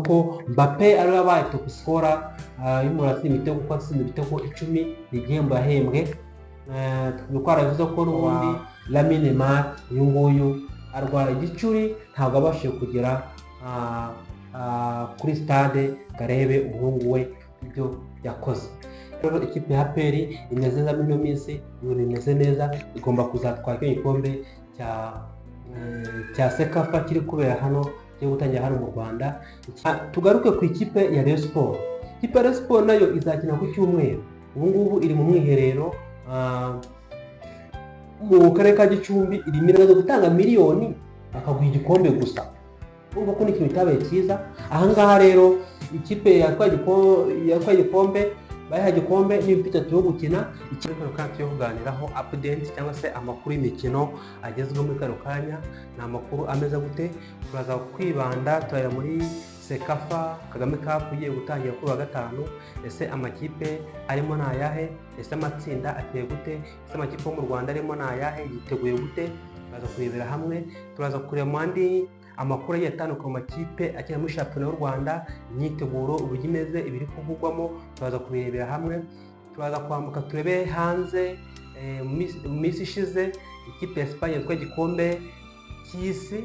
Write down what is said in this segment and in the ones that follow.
Uko Mbappe ariwe wabaye top scorer y'umuntu atsinda ibitego, kuko atsinda ibitego 10, ni igihembo yahembwe. Twaravuze ko n'ubundi Lamine Yamal uyu nguyu arwara igicuri, ntabwo abashije kugera kuri stade ngo arebe umuhungu we ibyo yakoze. Rero ikipe ya APR imeze neza muri ino minsi, ibintu bimeze neza, igomba kuzatwara icyo gikombe cya CECAFA kiri kubera hano, kigiye gutangira hano mu Rwanda. Tugaruke ku ikipe ya Rayon Sport. Ikipe ya Rayon Sport nayo izakina ku cyumweru. Ubu ngubu iri mu mwiherero mu karere ka Gicumbi, irimo iraza gutanga miliyoni bakaguha igikombe gusa. Urumva ko ni ikintu cyabaye cyiza. Ahangaha rero ikipe yatwaye igikombe, bayiha igikombe n'imipira itatu yo gukina. Ikindi kano kanya tugiye kuganiraho update cyangwa se amakuru y'imikino agezweho muri kano kanya, ni amakuru ameze gute? Turaza kwibanda, turajya muri CECAFA Kagame Cup igiye gutangira kuri wa gatanu. Ese amakipe arimo ni ayahe? Ese amatsinda ateye gute? Ese amakipe yo mu Rwanda arimo ni ayahe? Yiteguye gute? Turaza kurebera hamwe. Turaza kureba mu andi amakuru agiye atandukanye mu makipe akina muri shampiyona y'u Rwanda, imyiteguro uburyo imeze, ibiri kuvugwamo, turaza kubirebera hamwe. Turaza kwambuka turebe hanze. Mu minsi ishize ikipe ya Espagne yatwaye igikombe cy'isi,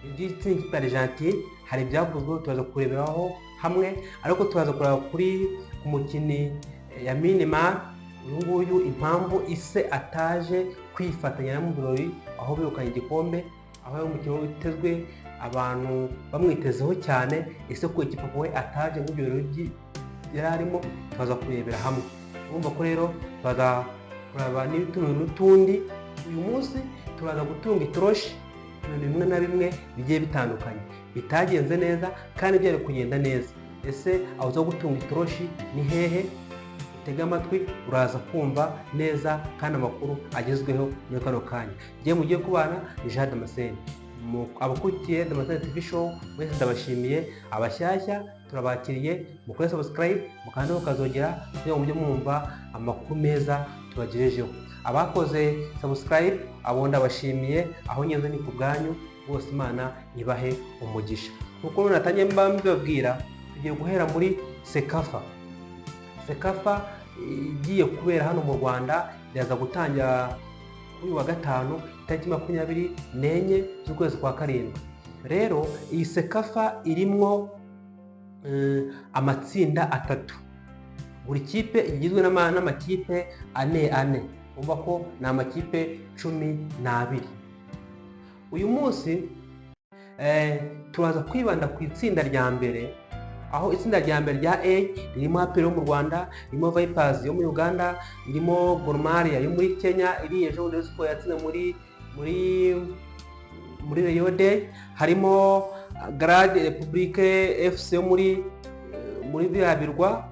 iby'itsinda ikipe ya Argentine, hari ibyavuzweho, turaza kureberaho hamwe. Ariko turaza kureba kuri ku mukinnyi Lamine Yamal uyu nguyu, impamvu ise ataje kwifatanya na mu birori aho birukanye igikombe, aho ari umukino witezwe, abantu bamwitezeho cyane. Ese ko ikipe we ataje muri ibyo birori yari arimo? Turaza kurebera hamwe. Urumva ko rero turaza kureba n'utuntu n'utundi. Uyu munsi turaza gutunga itoroshi ibintu bimwe na bimwe bigiye bitandukanye bitagenze neza kandi byari kugenda neza. Ese aho uza gutunga itoroshi ni hehe? Utege amatwi, uraza kumva neza kandi amakuru agezweho muri kano kanya. Ngiye mugiye kubana ni Jean Damascene. Abakurikiye Damascene TV Show mwese ndabashimiye. Abashyashya turabakiriye, mukore subscribe, mukande mukazogera kugira ngo mujye mwumva amakuru meza tubagejejeho. Abakoze subscribe abo ndabashimiye, aho ngeze ni ku bwanyu bose, Imana ibahe umugisha. Nkuko none natangiye mba mbibabwira, tugiye guhera muri CECAFA. CECAFA igiye kubera hano mu Rwanda, iraza gutangira kuri uyu wa gatanu itariki 24 z'ukwezi kwa karindwi. Rero iyi CECAFA irimwo amatsinda atatu, buri kipe igizwe n'amakipe ane ane, umva ko ni amakipe 12. Uyu munsi turaza kwibanda ku itsinda rya mbere, aho itsinda rya mbere rya A ririmo APR yo mu Rwanda, ririmo Vipers yo muri Uganda, ririmo Gor Mahia yo muri Kenya, iri ejo bundi Rayon Sports yatsinze muri Rayon Day, harimo Garde Republique FC yo muri biriya birwa.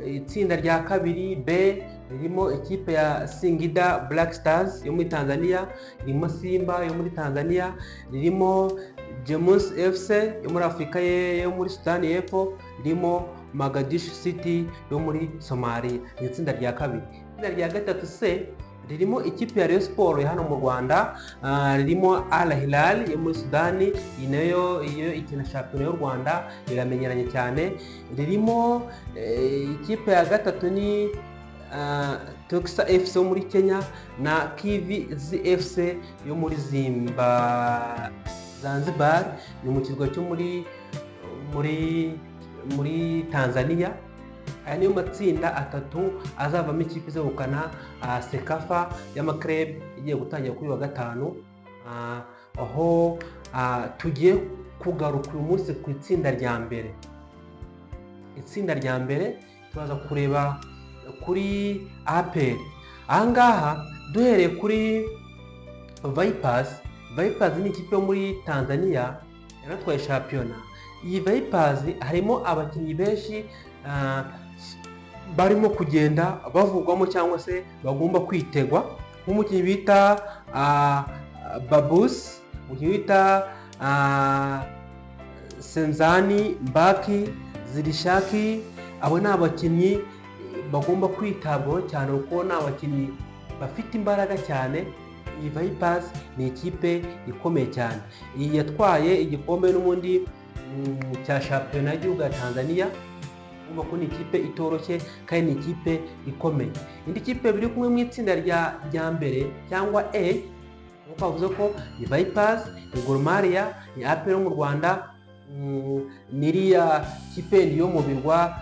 Itsinda rya kabiri B ririmo ikipe ya Singida Black Stars yo muri Tanzania, ririmo Simba yo muri Tanzania, ririmo Jamus FC yo muri Afurika yo muri Sudani y'Epfo, ririmo Mogadishu City yo muri Somalia. Ni itsinda rya kabiri. Itsinda rya gatatu C ririmo ikipe ya Rayon Sport ya hano mu Rwanda, ririmo Al Hilal yo muri Sudani, iyi nayo iyo ikina shampiyona y'u Rwanda iramenyeranye cyane. Ririmo ikipe ya gatatu ni Tusker FC yo muri Kenya na KVZ FC yo muri Zanzibar, ni mu kirwa cyo muri Tanzania. Aya niyo matsinda atatu azavamo ikipe izegukana CECAFA y'ama club igiye gutangira kuri uyu wa gatanu, aho tugiye kugaruka uyu munsi ku itsinda rya mbere. Itsinda rya mbere turaza kureba kuri APR. Ahangaha duhereye kuri Vipers. Vipers ni ikipe yo muri Tanzania yanatwaye shampiyona. Iyi Vipers harimo abakinnyi benshi barimo kugenda bavugwamo cyangwa se bagomba kwitegwa, nk'umukinnyi bita Babus, umukinnyi bita Senzani Mbaki Zirishaki. Abo ni abakinnyi bagomba kwitabwaho cyane kuko ni abakinnyi bafite imbaraga cyane. Iyi Vipers ni ikipe ikomeye cyane, iyi yatwaye igikombe n'ubundi. cya shampiyona y'igihugu ya Tanzania. Urumva ko ni ikipe itoroshye kandi ni ikipe ikomeye. Indi kipe biri kumwe mu itsinda rya mbere cyangwa E, nk'uko bavuze ko ni Vipers, ni Gor Mahia, ni APR yo mu Rwanda, ni iriya kipe yo mu birwa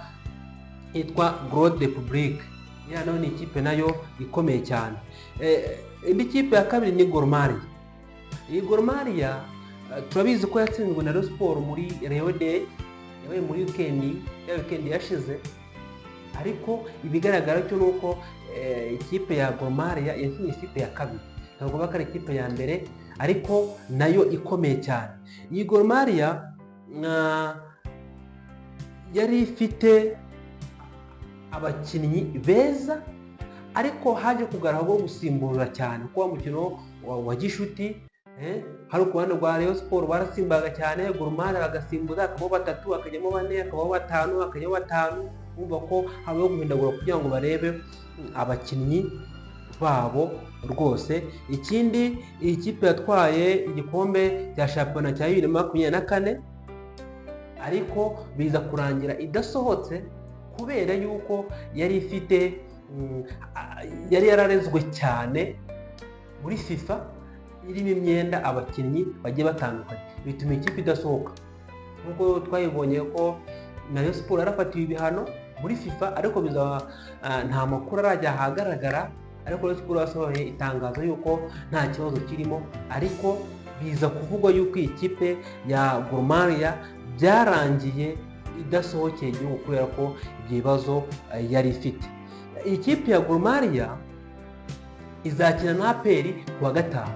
yitwa Grande Republic. Iriya nayo ni ikipe nayo ikomeye cyane. Indi kipe ya kabiri ni Gor Mahia. Iyi Gor Mahia turabizi ko yatsinzwe na Rayon Sport muri Rayon Day yabaye muri weekend, ya weekend yashize. Ariko ibigaragara cyo ni uko ikipe ya Gor Mahia yakinye ikipe ya kabiri, ntabwo ko ari ikipe ya mbere, ariko nayo ikomeye cyane. Iyi Gor Mahia yari ifite abakinnyi beza, ariko haje kugaragara gusimbura cyane, kuko wa mukino wa gishuti hari ku ruhande rwa Rayon Sport barasimbaga cyane, Gor Mahia bagasimbuza, hakabamo batatu, hakajyamo bane, hakabamo batanu, hakajyamo batanu. Urumva ko habaho guhindagura kugira ngo barebe abakinnyi babo rwose. Ikindi, iyi kipe yatwaye igikombe cya shampiyona cya 2024, ariko biza kurangira idasohotse kubera yuko yari ifite yari yararezwe cyane muri FIFA, irimo imyenda abakinnyi bagiye batandukanye, bituma ikipe idasohoka. Nk'uko twayibonye ko na Rayon Sport yarafatiwe ibihano muri FIFA, ariko biza nta makuru arajya ahagaragara, ariko Rayon Sport yasohoye itangazo yuko nta kibazo kirimo. Ariko biza kuvugwa yuko iyi kipe ya Gor Mahia byarangiye idasohokeye igihugu kubera ko ibyo bibazo yari ifite. Iyi kipe ya Gor Mahia izakina na APR ku wa gatanu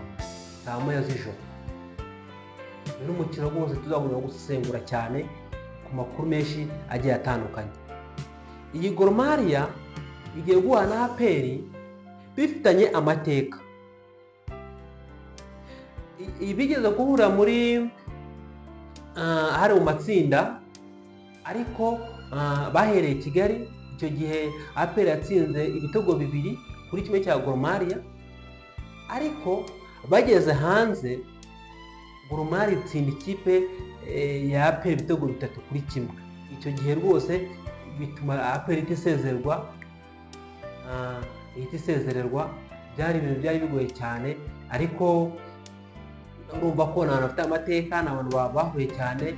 saa 1 z'ijoro. Uyu ni umukino rwose tuzagomba gusesengura cyane ku makuru menshi agiye atandukanye. Iyi Gor Mahia igiye guhura na APR bifitanye amateka. Bigeze guhura muri hari mu matsinda, ariko bahereye Kigali. Icyo gihe APR yatsinze ibitego 2-1 cya Gor Mahia, ariko bageze hanze Gor Mahia itsinda ikipe ya APR ibitego 3-1. Icyo gihe rwose bituma APR ihita isezererwa, ihita isezererwa. Byari ibintu byari bigoye cyane, ariko urumva ko ni abantu bafite amateka, ni abantu bahuye cyane.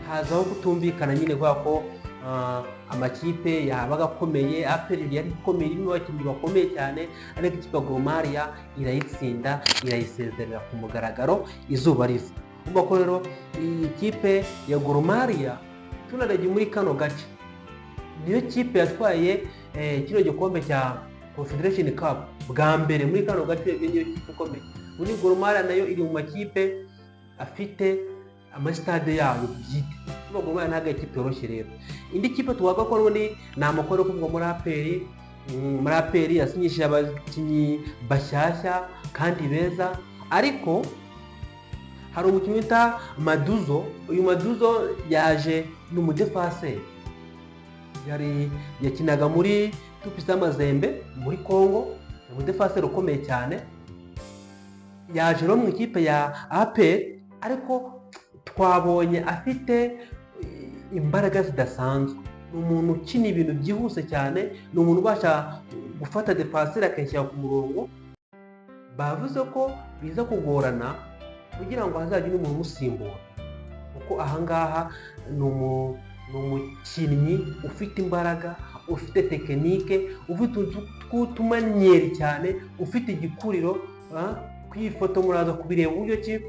Hazaho kutumvikana nyine kubera ko amakipe yabaga akomeye. APR yari ikomeye, irimo abakinnyi bakomeye cyane, ariko ikipe ya Gor Mahia irayitsinda, irayisezerera ku mugaragaro izuba riva. Urumva ko rero iyi kipe ya Gor Mahia, tunarebye muri kano gace, niyo kipe yatwaye kino gikombe cya Confederation Cup bwa mbere muri kano gace. Niyo kipe ikomeye muri Gor Mahia, nayo iri mu makipe afite amasitade yayo bwite. Urumva Gor Mahia ntabwo ari ikipe yoroshye. Rero indi kipe tuvuga ko n'ubundi ni amakuru yo kuvuga muri APR. Muri APR yasinyishije abakinnyi bashyashya kandi beza, ariko hari umukinnyi bita Maduzo. Uyu Maduzo yaje ni umudefaseri, yari yakinaga muri Tout-Puissant Mazembe muri Congo, ni umudefaseri ukomeye cyane. Yaje rero mu ikipe ya APR, ariko twabonye afite imbaraga zidasanzwe. Ni umuntu ukina ibintu byihuse cyane, ni umuntu ubasha gufata defaseri akayishyira ku murongo. Bavuze ko biza kugorana kugira ngo hazagire umuntu umusimbura, kuko ahangaha ni umukinnyi ufite imbaraga, ufite technique, ufite utumanyeri cyane, ufite igikuriro. Ku ifoto muraza kubireba uburyo ki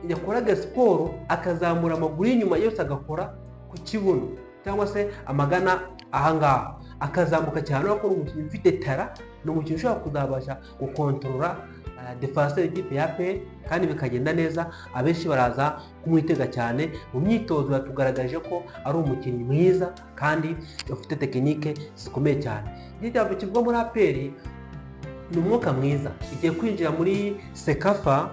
yakoraga siporo, akazamura amaguru y'inyuma yose agakora ku kibuno cyangwa se amagana ahangaha, akazamuka cyane. Urabona ko ari umukinnyi ufite talent, ni umukinnyi ushobora kuzabasha gukontorora defense y'ikipe ya APR kandi bikagenda neza. Abenshi baraza kumwitega cyane. Mu myitozo yatugaragaje ko ari umukinnyi mwiza kandi ufite technique zikomeye cyane. Iki kivuga muri APR ni umwuka mwiza, igiye kwinjira muri CECAFA.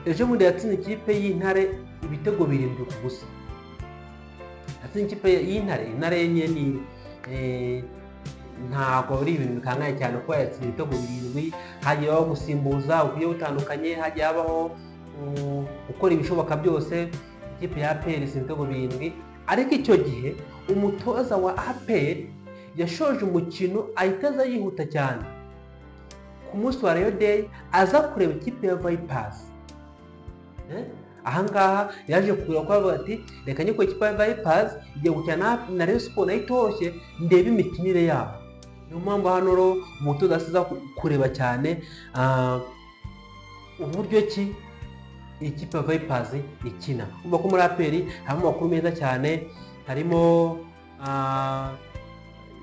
Ejo bundi yatsinze ikipe y'Intare ibitego 7-0. Yatsinze ikipe y'Intare. Intare enye ni ntabwo ari ibintu bikangaye cyane kuba yatsinze ibitego 7. Hagiye habaho gusimbuza uburyo butandukanye, hagiye habaho gukora ibishoboka byose. Ikipe ya Ikipe ya APR itsinda ibitego 7, ariko icyo gihe umutoza wa APR yashoje umukino ahita aza yihuta cyane ku munsi wa Rayon Day, aza kureba ikipe ya Vipers. Ahangaha yaje kureba ko avuga ati: "Reka njye ku ikipe ya Vipers igiye gukina na Rayon Sports, nayo itoroshye, ndebe imikinire yabo." Niyo mpamvu hano rero umutoza asiza kureba cyane uburyo ki ikipe ya Vipers ikina. Urumva ko muri APR harimo amakuru meza cyane, harimo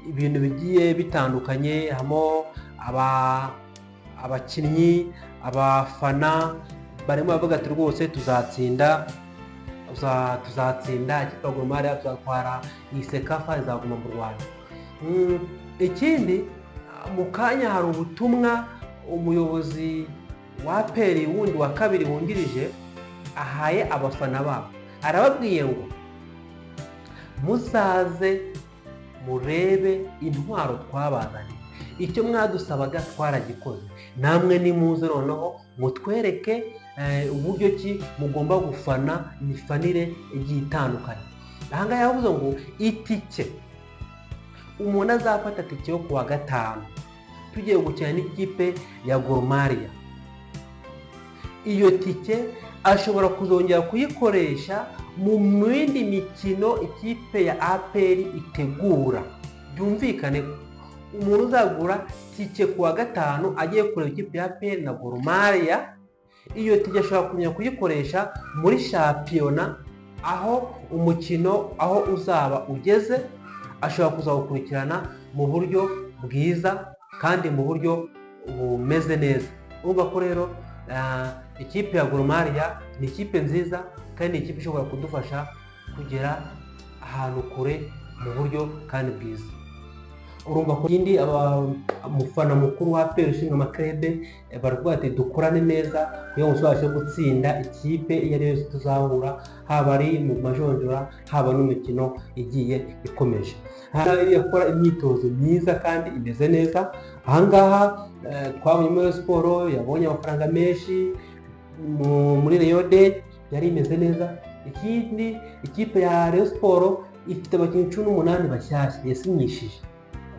ibintu bigiye bitandukanye, harimo abakinnyi, abafana barimo bavuga ati: "Rwose tuzatsinda, tuzatsinda ikipe ya Gor Mahia, tuzatwara iyi CECAFA, izaguma mu Rwanda." Ikindi, mu kanya hari ubutumwa umuyobozi wa APR wundi wa kabiri wungirije ahaye abafana babo. Arababwiye ngo: "Muzaze murebe intwaro twabazaniye. Icyo mwadusabaga twaragikoze, namwe nimuze noneho mutwereke uburyo ki mugomba gufana, imifanire igiye itandukanye." Ahangaha yavuze ngo itike, umuntu azafata tike yo kuwa gatanu tugiye gukina n'ikipe ya Gor Mahia, iyo tike ashobora kuzongera kuyikoresha mu yindi mikino ikipe ya APR itegura. Byumvikane ko umuntu uzagura tike ku wa gatanu agiye kureba ikipe ya APR na Gor Mahia, iyo tike ashobora kumenya kuyikoresha muri shampiyona, aho umukino aho uzaba ugeze ashobora kuzawukurikirana mu buryo bwiza kandi mu buryo bumeze neza. Urumva ko rero ikipe ya Gor Mahia ni ikipe nziza kandi ni ikipe ishobora kudufasha kugera ahantu kure mu buryo kandi bwiza. Urumva ko ikindi, umufana mukuru wa APR ushinzwe ama club, baravuga ati: "Dukorane neza kugira ngo tuzabashe gutsinda ikipe iyo ari yo yose tuzahura, haba ari mu majonjora, haba n'imikino igiye ikomeje." Iriya gukora imyitozo myiza kandi imeze neza. Ahangaha twabonye muri siporo yabonye amafaranga menshi muri Rayon Day, yari imeze neza. Ikindi, ikipe ya Rayon Sports ifite abakinnyi 18 bashyashya yasinyishije.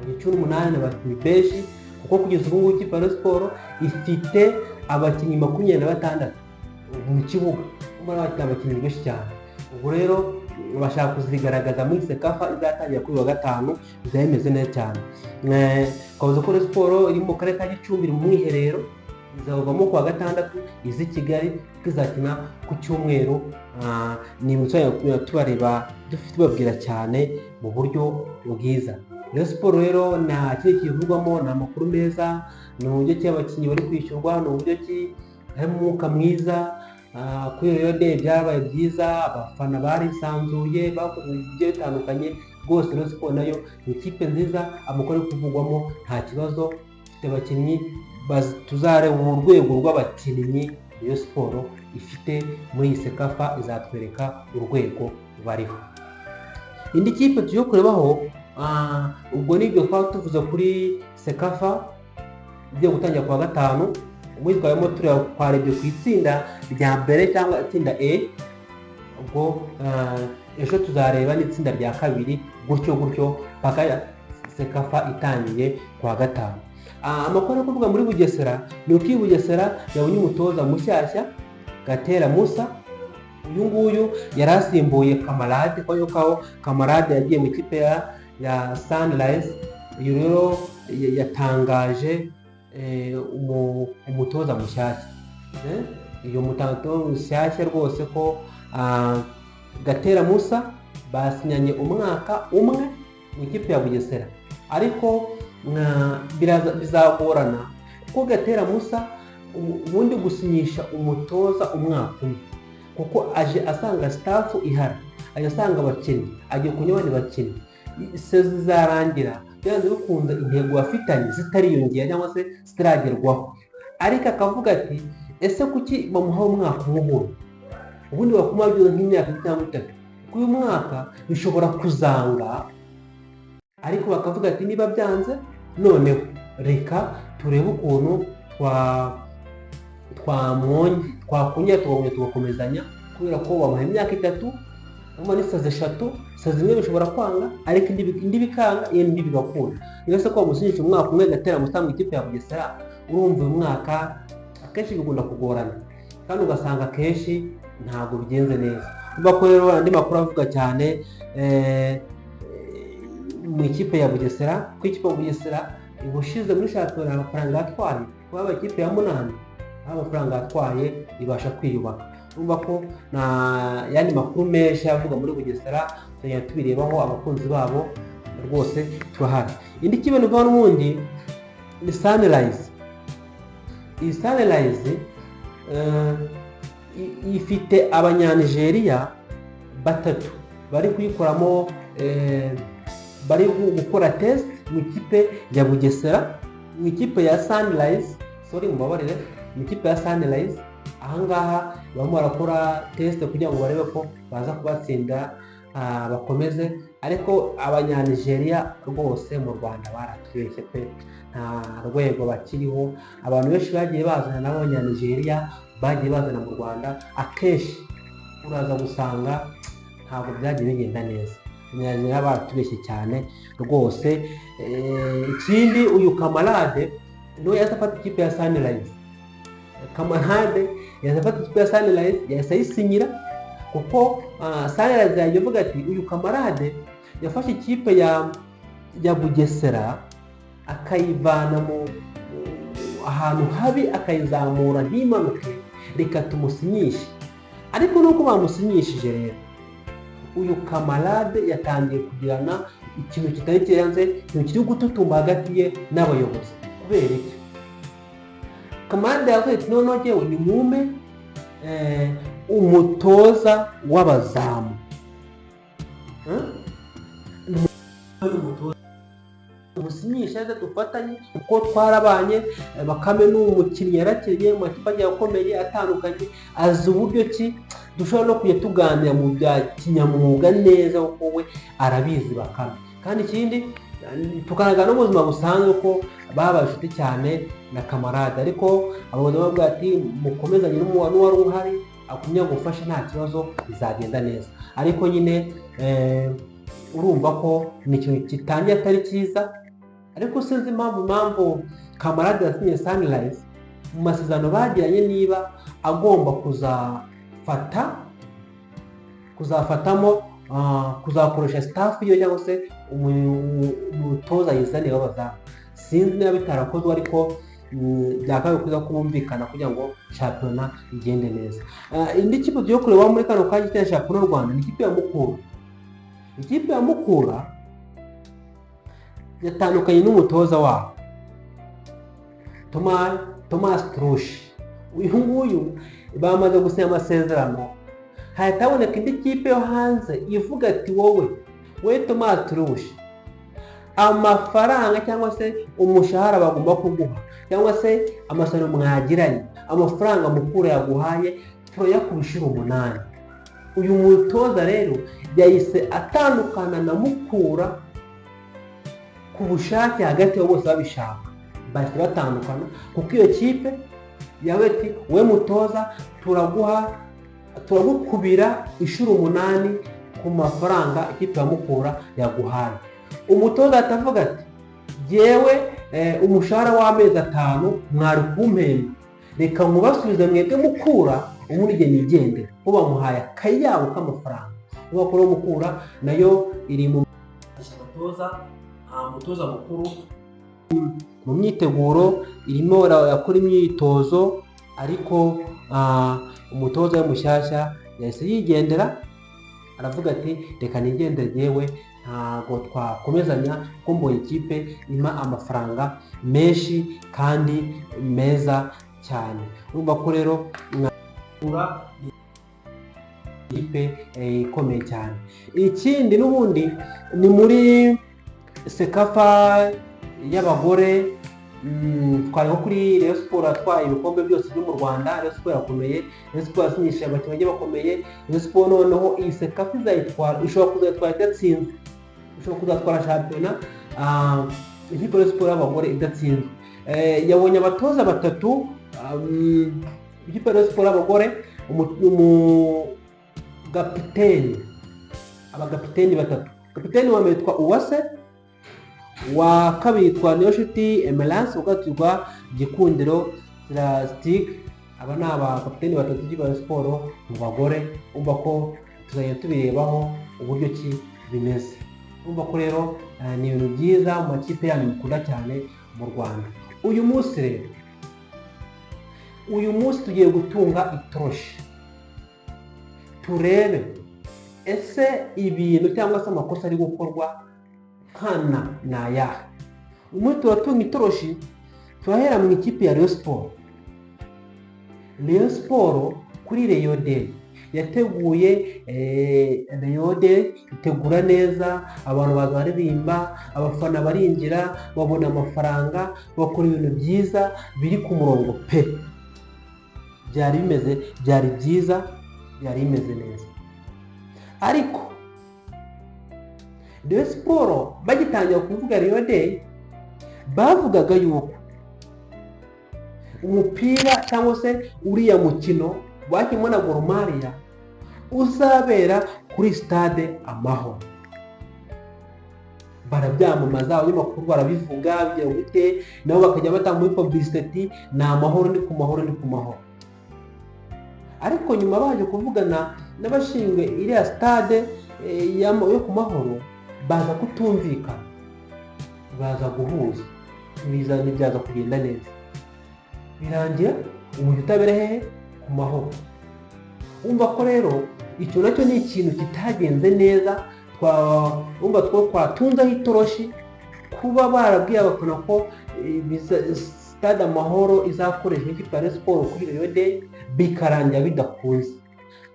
Abakinnyi 18 ni abakinnyi benshi, kuko kugeza ubu ngubu ikipe ya Rayon Sports ifite abakinnyi 26 mu kibuga. Urumva ni abakinnyi benshi cyane. Ubwo rero bashaka kuzigaragaza muri CECAFA izatangira kuri uyu wa gatanu, bizaba bimeze neza cyane. Twavuze ko Rayon Sports iri mu karere ka Gicumbi, iri mu mwiherero, izavamo ku wa gatandatu iza i Kigali kuko izakina ku cyumweru. Ni ibintu tubareba, tubabwira cyane mu buryo bwiza. Rayon Sports rero nta kindi kivugwamo, ni amakuru meza, ni uburyo ki abakinnyi bari kwishyurwa, ni uburyo ki harimo umwuka mwiza. Kuri Rayon Day byabaye byiza, abafana barisanzuye, bakoze ibintu bigiye bitandukanye rwose. Rayon Sports nayo ni ikipe nziza, amakuru ari kuvugwamo nta kibazo, ifite abakinnyi. Tuzareba urwego rw'abakinnyi Rayon Sports ifite muri iyi CECAFA, izatwereka urwego bariho. Indi kipe tugiye kurebaho, ubwo nibyo twaba tuvuze kuri CECAFA igiye gutangira ku wa gatanu. Umwitwaremo tureba, twarebye ku itsinda rya mbere cyangwa itsinda E. Ubwo ejo tuzareba n'itsinda rya kabiri, gutyo gutyo paka CECAFA itangiye ku wa gatanu. Amakuru ari kuvuga muri Bugesera ni uko iyi Bugesera yabonye umutoza mushyashya, Gatera Musa. Uyu nguyu yari asimbuye Kamarade, kuko yuko Kamarade yagiye mu ikipe ya Sunrise. Uyu rero yatangaje umutoza mushyashya. Uyu mutoza mushyashya rwose ko Gatera Musa basinyanye umwaka umwe mu ikipe ya Bugesera, ariko bizagorana kuko Gatera Musa ubundi gusinyisha umutoza umwaka umwe, kuko aje asanga staff ihari, aje asanga abakinnyi, agiye kunywa abandi bakinnyi, saison izarangira byanze bikunze intego bafitanye zitariyongera cyangwa se zitaragerwaho. Ariko akavuga ati: "Ese kuki bamuha umwaka umwe ubundi? Ubundi bakumuha byibuze nk'imyaka 2 cyangwa 3, kuko uyu mwaka bishobora kuzanga." Ariko bakavuga ati: "Niba byanze, noneho reka turebe ukuntu twakongera tukongera tugakomezanya." Kubera ko bamuha imyaka 3, urumva ni saison 3. Saison imwe bishobora kwanga, ariko indi bikanga, indi bigakunda. Niyo se ko bamusinyisha umwaka umwe, gatera mu ikipe ya Bugesera. Urumva uyu mwaka akenshi bikunda kugorana, kandi ugasanga akenshi ntabwo bigenze neza. Urumva ko rero andi makuru avuga cyane mu ikipe ya Bugesera, ko ikipe ya Bugesera ubushize muri shampiyona amafaranga yatwaye, kuba ikipe ya munani, aho amafaranga yatwaye ibasha kwiyubaka. Urumva ko na yandi makuru menshi avuga muri Bugesera tugenda tubirebaho. Abakunzi babo rwose turahari. Indi kipe ni n'ubundi ni Sunrise. Iyi Sunrise ifite Abanyanigeriya batatu bari kuyikoramo, bari gukora test mu ikipe ya Bugesera, mu ikipe ya Sunrise, sorry, mubabarire, mu ikipe ya Sunrise. Ahangaha barimo barakora test kugira ngo barebe ko baza kubatsinda, bakomeze. Ariko Abanyanigeriya rwose mu Rwanda baratubeshye pe, nta rwego bakiriho. Abantu benshi bagiye bazana n'Abanyanigeriya bagiye bazana mu Rwanda, akenshi uraza gusanga ntabwo byagiye bigenda neza. Abanyanigeriya baratubeshye cyane rwose. Ikindi, uyu Kamarade niwe yahise afata ikipe ya Sunrise. Kamarade yahise afata ikipe ya Sunrise, yahise ayisinyira, kuko Sunrise yajya ivuga ati uyu Kamarade yafashe ikipe ya Bugesera akayivana mu ahantu habi, akayizamura ntimanuke, reka tumusinyishe. Ariko nuko bamusinyishije rero, uyu Kamarade yatangiye kugirana ikintu kitari kirenze, ikintu kiri gututumba hagati ye n'abayobozi. Kubera iki? Kamarade yavuze ati noneho njyewe ni mume umutoza w'abazamu. Umutoza umusinyisha aze dufatanye kuko twarabanye. Bakame ni umukinnyi, yarakinnye mu makipe agiye akomeye atandukanye, azi uburyo ki dushobora no kujya tuganira mu bya kinyamwuga neza, kuko we arabizi Bakame. Kandi ikindi, tukanaganira no mu buzima busanzwe, ko babaye inshuti cyane na Kamarade. Ariko abayobozi bavuga ati mukomezanye n'uwari uhari akumya gufasha, nta kibazo, bizagenda neza. Ariko nyine urumva ko ni ikintu kitangiye atari cyiza. Ariko sinzi impamvu Kamarade yasinye Sunrise, mu masezerano bagiranye niba agomba kuzafatamo kuzakoresha staff ye cyangwa se umutoza yizaniye w'abazamu. Sinzi niba bitarakozwe, ariko byakabaye kwiza kubumvikana kugira ngo shampiyona igende neza. Indi kipe tugiye kureba muri kano kanya ikina shampiyona y'u Rwanda ni ikipe ya Mukura. Ikipe ya Mukura yatandukanye n'umutoza wabo Thomas Trushi. Uyu nguyu bamaze gusinya amasezerano, hahita haboneka indi kipe yo hanze ivuga ati wowe we Thomas Trushi, amafaranga cyangwa se umushahara bagomba kuguha cyangwa se amasezerano mwagiranye, amafaranga Mukura yaguhaye turayakuba inshuro 8. Uyu mutoza rero yahise atandukana na Mukura ku bushake, hagati yabo bose babishaka, bahita batandukana, kuko iyo kipe yawe ati we mutoza, turaguha, turagukubira inshuro 8 ku mafaranga ikipe ya Mukura yaguhaye. Umutoza atavuga ati jyewe umushahara w'amezi 5 mwari kumpemba, reka nkubasubize mwebwe Mukura, ubundi igihe nigendera. Ko bamuhaye akayabo k'amafaranga. Ubu kuri Mukura nayo iri mu abatoza, umutoza mukuru mu myiteguro, irimo irakora imyitozo, ariko umutoza we mushyashya yahise yigendera, aravuga ati reka nigendere, yewe ntabwo twakomezanya kuko mbonye ikipe impa amafaranga menshi kandi meza cyane. Urumva ko rero ikipe ikomeye cyane. Ikindi n'ubundi ni muri CECAFA y'abagore. Twari nko kuri Rayon Sports yatwaye ibikombe byose byo mu Rwanda. Rayon Sports irakomeye, Rayon Sports yasinyishije abakinnyi bagiye bakomeye. Rayon Sports noneho iyi CECAFA izayitwara, ishobora kuzayitwara idatsinzwe, ishobora kuzatwara shampiyona ikipe ya Rayon Sports y'abagore idatsinzwe. Yabonye abatoza batatu ikipe ya Rayon Sports y'abagore. Gapiteni, abagapiteni batatu. Kapiteni wa mbere yitwa Uwase, wa kabiri yitwa Niyonshuti Emerance, uwa gatatu yitwa Gikundiro Silastique. Aba ni abakapiteni batatu b'ikipe ya Siporo mu bagore. Umva ko tuzajya tubirebaho uburyo ki bimeze. Urumva ko rero ni ibintu byiza mu makipe yanyu mukunda cyane mu Rwanda. Uyu munsi rero, uyu munsi tugiye gutunga itoroshi turebe ese ibintu cyangwa se amakosa ari gukorwa nkana ni ayahe. Uyu munsi turatunga itoroshi, turahera mu ikipe ya Rayon Sport. Rayon Sport kuri Rayon Day yateguye Rayon Day, itegura neza, abantu baza baririmba, abafana barinjira, babona amafaranga, bakora ibintu byiza biri ku murongo pe. Byari bimeze, byari byiza, byari bimeze neza. Ariko Rayon Sport bagitangira kuvuga Rayon Day, bavugaga yuko umupira cyangwa se uriya mukino bakinwe na Gor Mahia uzabera kuri Stade Amahoro. Barabyamamaza, abanyamakuru barabivuga, bigira gute, nabo bakajya batanga muri publicité, ni Amahoro, ni ku Mahoro, ni ku Mahoro. Ariko nyuma baje kuvugana n'abashinzwe iriya stade yo ku Mahoro, baza kutumvikana, baza guhuza, ntibyaza kugenda neza, birangira umujyi utabera hehe? Ku Mahoro. Wumva ko rero icyo nacyo ni ikintu kitagenze neza. Wumva two twatunzeho itoroshi kuba barabwiye abafana ko Stade Amahoro izakoreshwa n'ikipe ya Rayon Sport kuri Rayon Day, bikarangira bidakunze.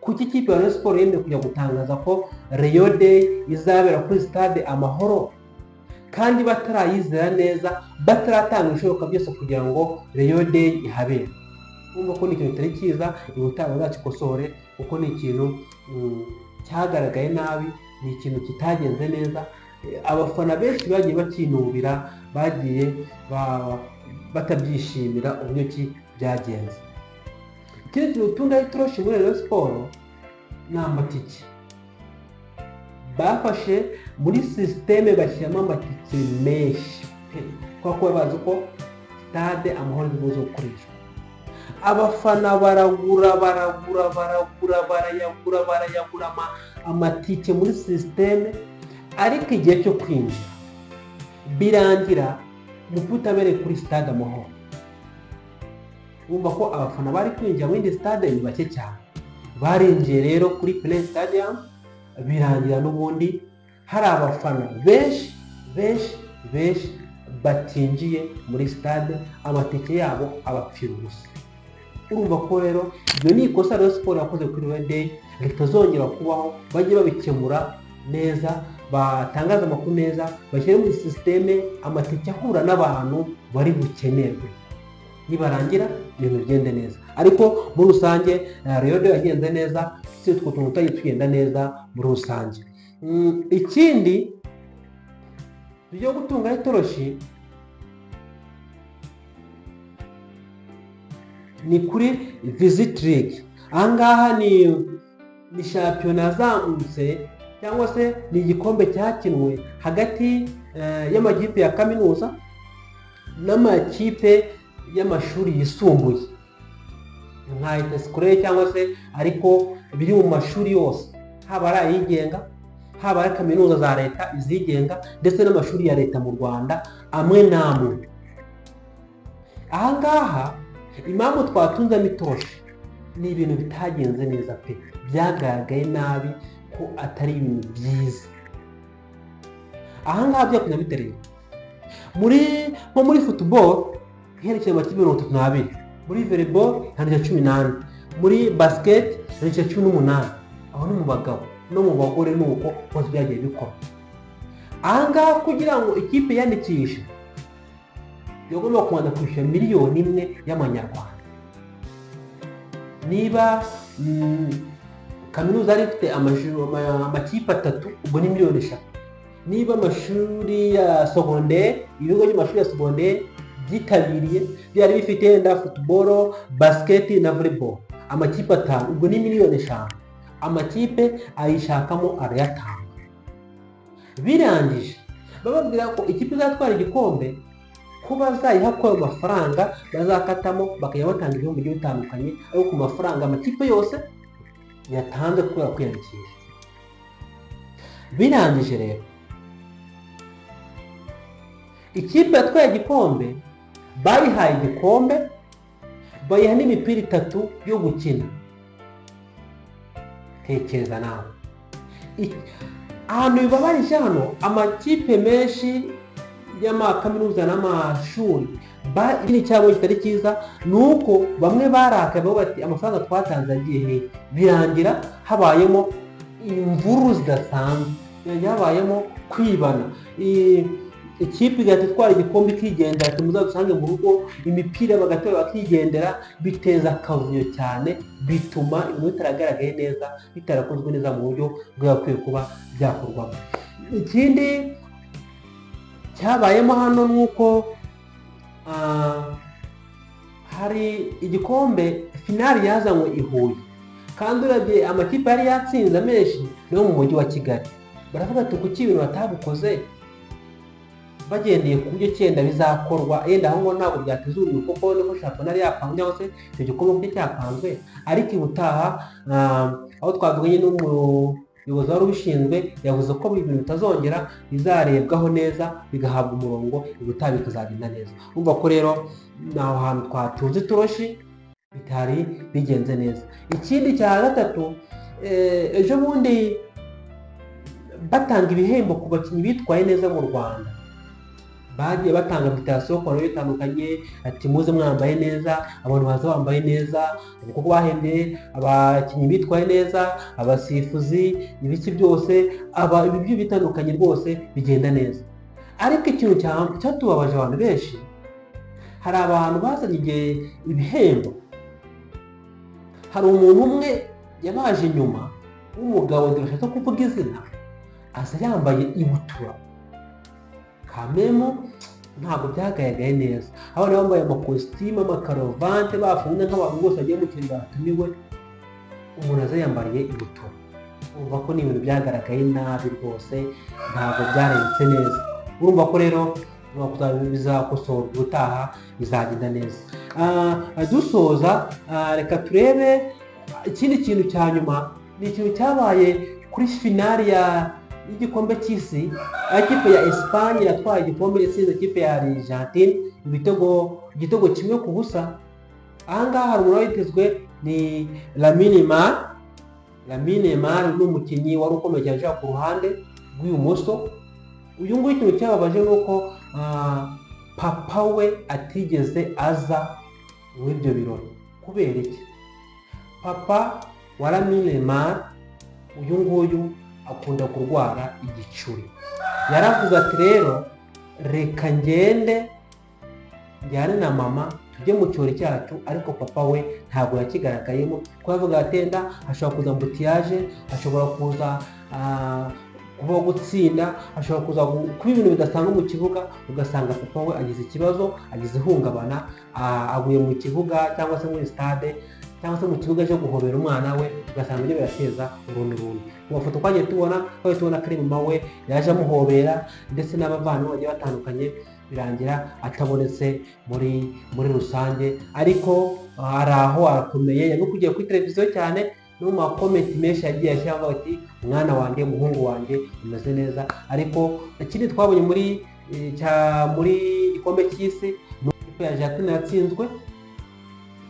Kuki ikipe ya Rayon Sport yemeye kujya gutangaza ko Rayon Day izabera kuri Stade Amahoro kandi batarayizera neza, bataratanga ibishoboka byose kugira ngo Rayon Day ihabere? Urumva ko ni ikintu kitari cyiza. Ubutaha bazakikosore, kuko ni ikintu cyagaragaye nabi, ni ikintu kitagenze neza. Abafana benshi bagiye bakinubira, bagiye batabyishimira uburyo ki byagenze. Ikindi kintu utungaho itoroshi muri Rayon Sport ni amatike. Bafashe muri système bashyiramo amatike menshi pe, kubera ko bazi ko Stade Amahoro iri buze gukoreshwa. Abafana baragura, baragura, baragura, barayagura, barayagura amatike muri système, ariko igihe cyo kwinjira birangira umupira utabereye kuri Stade Amahoro. Wumva ko abafana bari kwinjira muri indi stade ni bake cyane. Barinjiye rero kuri Pele Stadium, birangira n'ubundi hari abafana benshi, benshi, benshi batinjiye muri stade, amatike yabo abapfira ubusa. Urumva ko rero ibyo ni ikosa Rayon Sport yakoze kuri Rayon Day ritazongera kubaho. Bajye babikemura neza, batangaza amakuru neza, bashyire muri système amatike ahura n'abantu bari bukenerwe, nibarangira ibintu bigende neza. Ariko muri rusange Rayon Day yagenze neza, si utwo tuntu tutagiye tugenda neza muri rusange. Ikindi tugiye gutungaho itoroshi ni kuri Visit League. Ahangaha ni shampiyona yazamutse cyangwa se ni igikombe cyakinwe hagati y'amakipe ya kaminuza n'amakipe y'amashuri yisumbuye nka interscolaire cyangwa se, ariko biri mu mashuri yose, haba ari ayigenga, haba ari kaminuza za leta, izigenga, ndetse n'amashuri ya leta mu Rwanda amwe n'amwe. Aha ngaha impamvu twatunzemo itoroshi ni ibintu bitagenze neza pe, byagaragaye nabi ko atari ibintu byiza. Aha ngaha byakunze bite rero? Muri nko muri football herekeye amakipe 32, muri volleyball handikira 14, muri basket handikira 18. Aho ni mu bagabo, no mu bagore ni uko hose byagiye bikora. Aha ngaha kugira ngo ikipe yandikishe yagomba kubanza kwishyura 1 miliyoni y'amanyarwanda. Niba kaminuza yari ifite amakipe atatu, ubwo ni miliyoni 3. Niba amashuri ya secondaire, ibigo by'amashuri ya secondaire byitabiriye byari bifite wenda football, basket na volleyball, amakipe atanu, ubwo ni miliyoni 5. Amakipe ayishakamo arayatanga. Birangije bababwira ko ikipe izatwara igikombe ko bazayiha kuri ayo mafaranga bazakatamo, bakajya batanga ibihembo bigiye bitandukanye, ariko ku mafaranga amakipe yose yatanze kubera kwiyandikisha. Birangije rero, ikipe yatwaye igikombe bayihaye igikombe, bayiha n'imipira itatu yo gukina. Tekereza nawe ahantu bibabarije hano, amakipe menshi y'amakaminuza n'amashuri, ikindi cyabo kitari cyiza ni uko bamwe barakaye, bavuga bati: "Amafaranga twatanze agiye hehe?" Birangira habayemo imvururu zidasanzwe, birangira habayemo kwibana. Ikipe igahita itwara igikombe ikigendera, ati: "Muzadusange mu rugo." Imipira bagatora bakigendera, biteza akavuyo cyane, bituma ibintu bitaragaragaye neza, bitarakozwe neza mu buryo bwagakwiye kuba byakorwamo. Ikindi cyabayemo hano ni uko hari igikombe finali yazanywe i Huye, kandi urebye amakipe yari yatsinze amenshi niyo mu mujyi wa Kigali. Baravuga ati: "Kuki ibintu batabikoze bagendeye ku buryo cyenda bizakorwa?" Yenda aho ngaho ntabwo byateza urubyiruko, kuko niko shampiyona yari yapanzwe cyangwa se icyo gikombe kuko cyapanzwe. Ariko ubutaha, aho twavuganye n'umuyobozi wari ubishinzwe, yavuze ko ibintu bitazongera, bizarebwaho neza, bigahabwa umurongo, ubutaha bikazagenda neza. Urumva ko rero ni aho hantu twatunze itoroshi bitari bigenze neza. Ikindi cya gatatu, ejo bundi batanga ibihembo ku bakinnyi bitwaye neza mu Rwanda, bagiye batanga invitation ku bantu bitandukanye, ati: "Muze mwambaye neza." Abantu baza bambaye neza, kuko bahembye abakinnyi bitwaye neza, abasifuzi, ibiki byose, aba ibyo bitandukanye rwose bigenda neza. Ariko ikintu cyatubabaje abantu benshi, hari abantu bazanye igihe ibihembo, hari umuntu umwe yabaje inyuma w'umugabo, ntibashatse kuvuga izina, aza yambaye ibutura. Kamemo ntabwo byagaragaye neza. Abana bambaye amakositimu, amakaruvante, bafunze nk'abantu bose bagiye mu kintu batumiwe, umuntu aza yambariye ibutura. Urumva ko ni ibintu byagaragaye nabi rwose, ntabwo byarebetse neza. Urumva ko rero bizakosorwa, ubutaha bizagenda neza. Dusoza, reka turebe ikindi kintu cya nyuma. Ni ikintu cyabaye kuri finali y'igikombe cy'isi, aho ikipe ya Espagne yatwaye igikombe, yatsinze ikipe ya Argentine igitego 1-0. Ahangaha hari umuntu witezwe, ni Lamine Yamal. Lamine Yamal ni umukinnyi wari ukomeye cyane ushaka ku ruhande rw'ibumoso. Uyu nguyu, ikintu cyababaje ni uko papa we atigeze aza muri ibyo birori. Kubera iki? Papa wa Lamine Yamal uyu nguyu akunda kurwara igicuri. Yaravuze ati: "Rero reka ngende njyane na mama tujye mu kirori cyacu." Ariko papa we ntabwo yakigaragayemo, kuko yavuga ati: "Enda hashobora kuza embouteillage, hashobora kuza kuba gutsinda, hashobora kuza kuba ibintu bidasanzwe mu kibuga, ugasanga papa we agize ikibazo, agize ihungabana, aguye mu kibuga cyangwa se muri stade cyangwa se mu kibuga cyo guhobera umwana we, ugasanga ibyo birateza uruntu runtu." Mu mafoto twagiye tubona ko ari mama we yaje amuhobera ndetse n'abavandimwe bagiye batandukanye. Birangira atabonetse muri rusange, ariko ari aho arakomeye. Yabikugiye kuri televiziyo cyane no mu ma comment menshi yagiye ashyiraho ati: "Mwana wanjye, umuhungu wanjye umeze neza." Ariko ikindi twabonye muri gikombe cy'isi ni uko ikipe ya Argentine yatsinzwe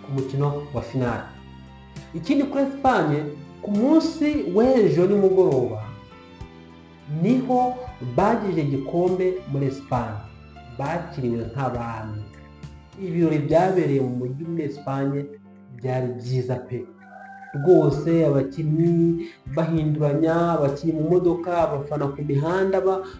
ku mukino wa finale. Ikindi kuri Espagne, ku munsi w'ejo nimugoroba niho bagije igikombe muri Espagne, bakiriwe nk'abami. Ibirori byabereye mu mujyi muri Espagne byari byiza pe rwose, abakinnyi bahinduranya, abakinnyi mu modoka, abafana ku mihanda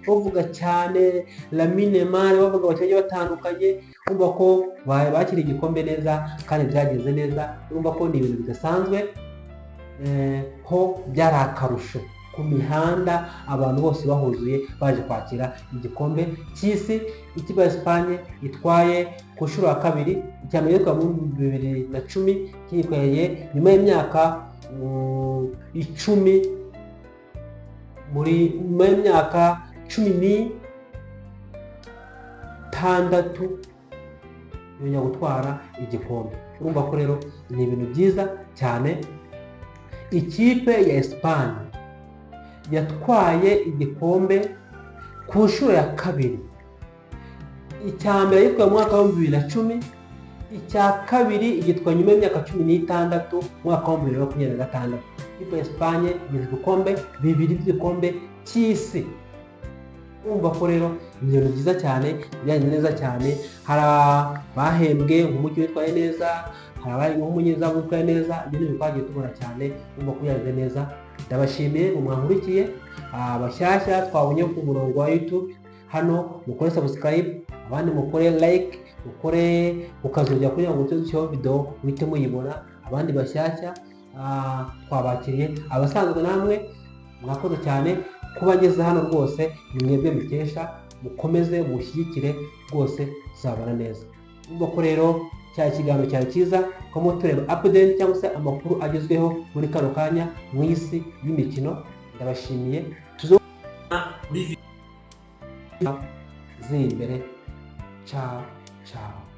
bavuga cyane Lamine Yamal, bavuga abakinnyi batandukanye. Urumva ko bakiriye igikombe neza kandi byagenze neza. Urumva ko ni ibintu bidasanzwe, ho byari akarusho. Ku mihanda abantu bose bahuzuye baje kwakira igikombe cy'isi ikipe ya Espagne itwaye ku nshuro ya kabiri. Icya mbere yitwa mu 2010, kiyikoreye nyuma y'imyaka 10, muri nyuma y'imyaka 16 yongera gutwara igikombe. Urumva ko rero ni ibintu byiza cyane. Ikipe ya Espagne yatwaye igikombe ku nshuro ya kabiri. Icya mbere yitwaye mu mwaka wa 2010, icya kabiri igitwaye nyuma y'imyaka 16 mu mwaka wa 2026. Ikipe ya Espagne igize ibikombe bibiri by'igikombe cy'isi. Urumva ko rero ni ibintu byiza cyane, bijyanye neza cyane. Hari abahembwe nk'umukinnyi witwaye neza, hari abahembwe nk'umunyezamu witwaye neza. Ibyo ni ibintu twagiye tubona cyane. Urumva ko byagenze neza. Ndabashimiye mu mwankurikiye. Abashyashya twabonye ku murongo wa YouTube hano, mukore subscribe, abandi mukore like, mukore ukazongera kugira ngo dushyiraho video muhite muyibona. Abandi bashyashya twabakiriye, abasanzwe namwe mwakoze cyane kuba ngeze hano. Rwose ni mwebwe bikesha. Mukomeze mushyigikire rwose, tuzabana neza. Urumva ko rero cya kiganiro cyari cyiza, ko tureba update cyangwa se amakuru agezweho muri kano kanya mu isi y'imikino. Ndabashimiye, muri ziri imbere. Ciao ciao.